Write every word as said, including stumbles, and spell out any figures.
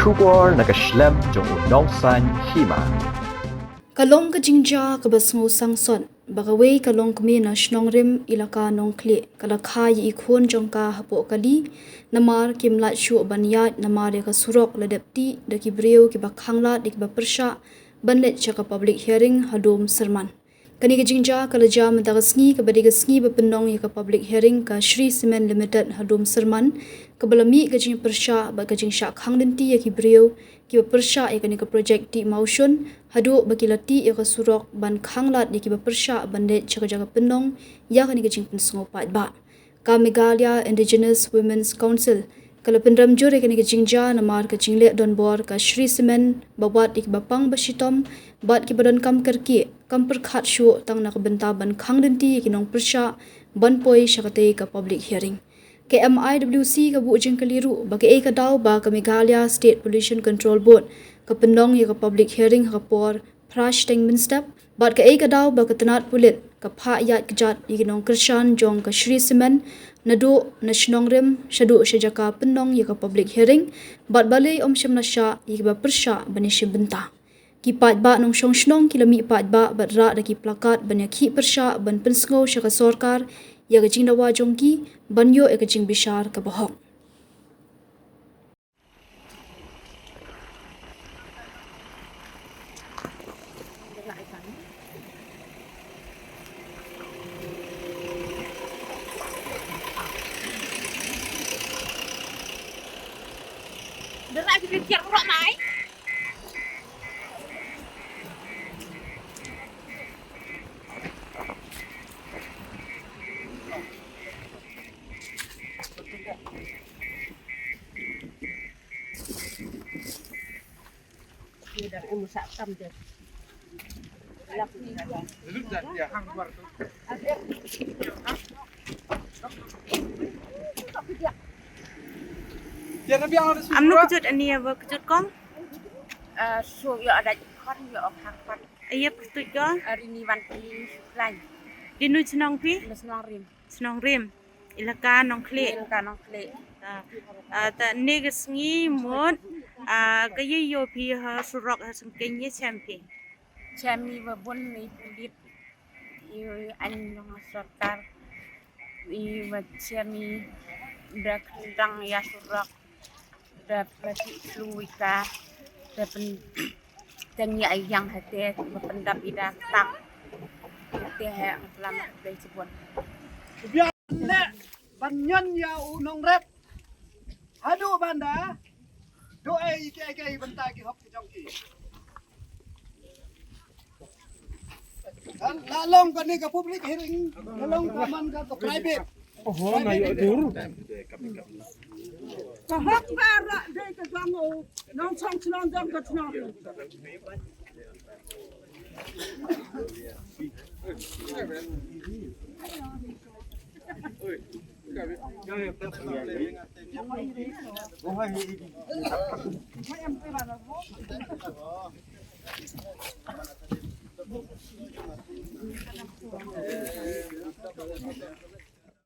Khubor na ka shlem jong u Nongsaiñ Hima. Ka long ka jingjia kaba sngewsih sot ba kawei ka longkmie na Shnongrim, Elaka Nongkhlieh, ka la kha ïa i khun jong ka hapoh kali namar kim lah shuh ban ïaid namar ïa ka surok la dep tih da ki briew kiba khanglad da kiba pyrshah ban leit sha ka public hearing ha Dum Syrman. Kane ka jingjia ka la jia mynta ka sngi kaba dei ka sngi ba pynlong ïa ka public hearing ka Shree Cement Limited ha Dum Syrman, kaba la mih ka jingpyrshah bad ka jingshah khang lynti ïa ki briew kiba pyrshah ïa kane ka projek tih mawshun, haduh ba ki la tih ïa ka surok ban khanglad ïa kiba pyrshah ban leit sha ka jaka pynlong ïa kane ka jingpynsngew paidbah. Ka Meghalaya Indigenous Women's Council ka la pynrem jur ïa kane ka jingjia namar ka jingleh donbor ka Shree Cement ba wad ïa kiba pang ba shitom bad kiba donkam kyrkieh kam pyrkhat shuh tang na ka bynta ban khang lynti ïa ki nongpyrshah ban poi sha katei ka public hearing. Ka M I W C ka buh jingkylli ruh ba kaei ka daw ba ka Meghalaya State Pollution Control Board ka pynlong ïa ka public hearing ha ka por phra shiteng mynstep, bad kaei ka daw ba ka tnat pulit ka phah ïaid kjat ïa ki nongkyrshan jong ka Shree Cement naduh na Shnongrim shaduh sha jaka pynlong ïa ka public hearing, bad balei ym shym la shah ïa kiba pyrshah ban ïashim bynta. Ki paidbah nongshong shnong ki la mih paidbah bad rah da ki plakat ban ïakhih pyrshah ban pynsngew sha ka sorkar ïa ka jingdawa jong ki ban ïoh ïa ka jingbishar kaba hok. Am no kjut ani aba kjut kong? Eh, so yo ada ikon yo ok hangpan. Ayep kjut ko? Ari ni wan pi lain. Di nu chnong pi? Mas nong rim. Shnongrim, Elaka Nongkhlieh. Elaka Nongkhlieh. Ah, ah, ta ne ka sngi mut, ah, ka ïa ïoh phi ha surok ha sengkeng ïa chem phi. Chem i ba bun i pulit i an nong sorkar i ba chem i da kdang ïa surok. Da plastik flu ika da pen teng ïa yang hate ba pyndap ida tak. Te he pelam dei chibun. Biang le ban nyon ïa u nongrep. Haduh ban da do ai ki ai ki bynta ki hok ki jong ki. Kan la long kane ka public hearing, la long ka man ka private. Oho, na ïoh dur. Ka hok ka rak dei ka jong u nongshong shnong jong ka shnong.